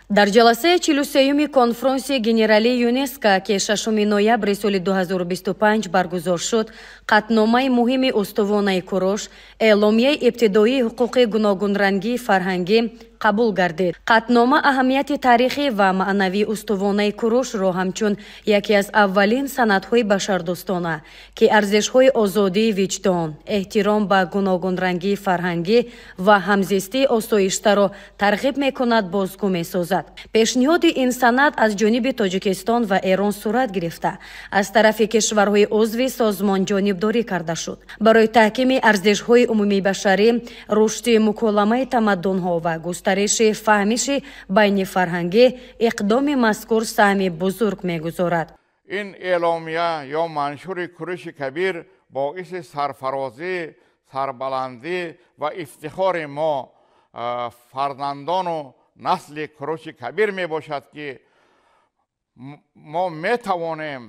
Дар ҷаласаи 43-юми конфронси генералии ЮНЕСКО, ки 6 ноябри соли 2025 баргузор шуд, қатъномаи муҳими устувонаи Куруш, эъломияи ибтидоии ҳуқуқи гуногунрангии фарҳангӣ қабул гардид. Қатънома аҳамияти таърихӣ ва маънавии устувонаи Курушро ҳамчун яке аз аввалин санадҳои башардӯстона, ки арзишҳои озодии виҷдон, эҳтиром ба гуногунрангии фарҳангӣ ва ҳамзистии осоиштаро тарғиб мекунад, бозгӯ месозад. Пешниҳоди ин санад аз ҷониби Тоҷикистон ва Эрон сурат гирифта, аз тарафи кишварҳои узви созмон ҷонибдорӣ карда шуд. Барои таҳкими арзишҳои умумибашарӣ, рушди муколамаи тамаддунҳо ва густариши фаҳмиши байнифарҳангӣ иқдоми мазкур саҳми бузург мегузорад. Ин эъломия ё маншури Куруши Кабир боиси сарфарозӣ, сарбаландӣ ва ифтихори мо, фарзандону насли Куруши Кабир мебошад, ки мо метавонем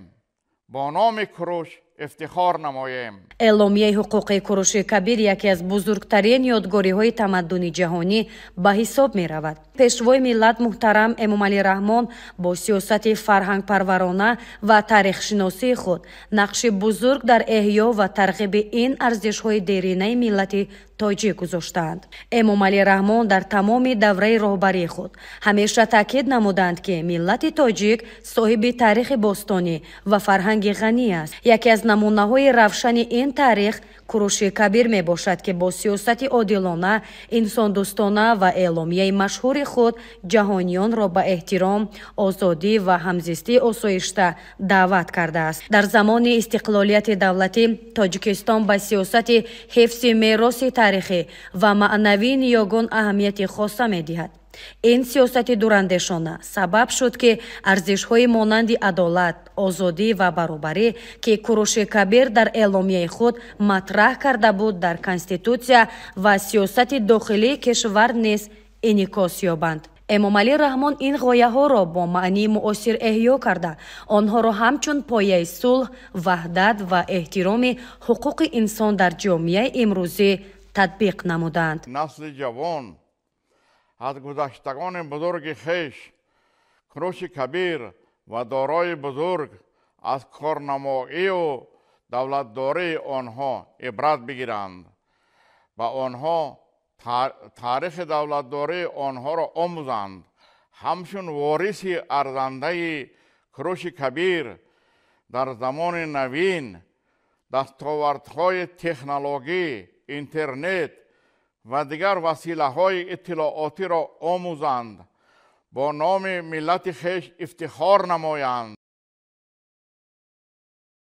бо номи Куруш ифтихор намоем. Эъломияи ҳуқуқи Куруши Кабир яке аз бузургтарин ёдгориҳои тамаддуни ҷаҳонӣ ба ҳисоб меравад. Пешвои миллат муҳтарам Эмомалӣ Раҳмон бо сиёсати фарҳангпарварона ва таърихшиносии худ нақши бузург дар эҳё ва тарғиби ин арзишҳои деринаи миллати тоҷик гузоштаанд. Эмомалӣ Раҳмон дар тамоми давраи роҳбарии худ ҳамеша таъкид намуданд, ки миллати тоҷик соҳиби таърихи бостонӣ ва фарҳанги ғанӣ аст. Яке аз намунаҳои равшани ин таърих Куруши Кабир мебошад, ки бо сиёсати одилона, инсондӯстона ва эъломияи машҳури худ ҷаҳониёнро ба эҳтиром, озодӣ ва ҳамзистии осоишта даъват кардааст. Дар замони истиқлолияти давлатӣ Тоҷикистон ба сиёсати ҳифзи мероси таърихӣ ва маънавии ниёгон аҳамияти хоса медиҳад. Ин сиёсати дурандешона сабаб шуд, ки арзишҳои монанди адолат, озодӣ ва баробарӣ, ки Куруши Кабир дар эъломияи худ матраҳ карда буд, дар конститутсия ва сиёсати дохилии кишвар низ инъикос ёбанд. Эмомалӣ Раҳмон ин ғояҳоро бо маънии муосир эҳё карда, онҳоро ҳамчун пояи сулҳ, ваҳдат ва эҳтироми ҳуқуқи инсон дар ҷомеаи имрӯзӣ татбиқ намуданд. Насли ҷавон аз гузаштагони бузурги хеш Куруши Кабир ва дорои бузург аз корнамоию давлатдории онҳо ибрат бигиранд ва онҳо таърихи давлатдории онҳоро омӯзанд. Ҳамчун вориси арзандаи Куруши Кабир дар замони навин дастовардҳои технологӣ, интернет ва дигар василаҳои иттилоотиро омӯзанд, бо номи миллати хеш ифтихор намоянд.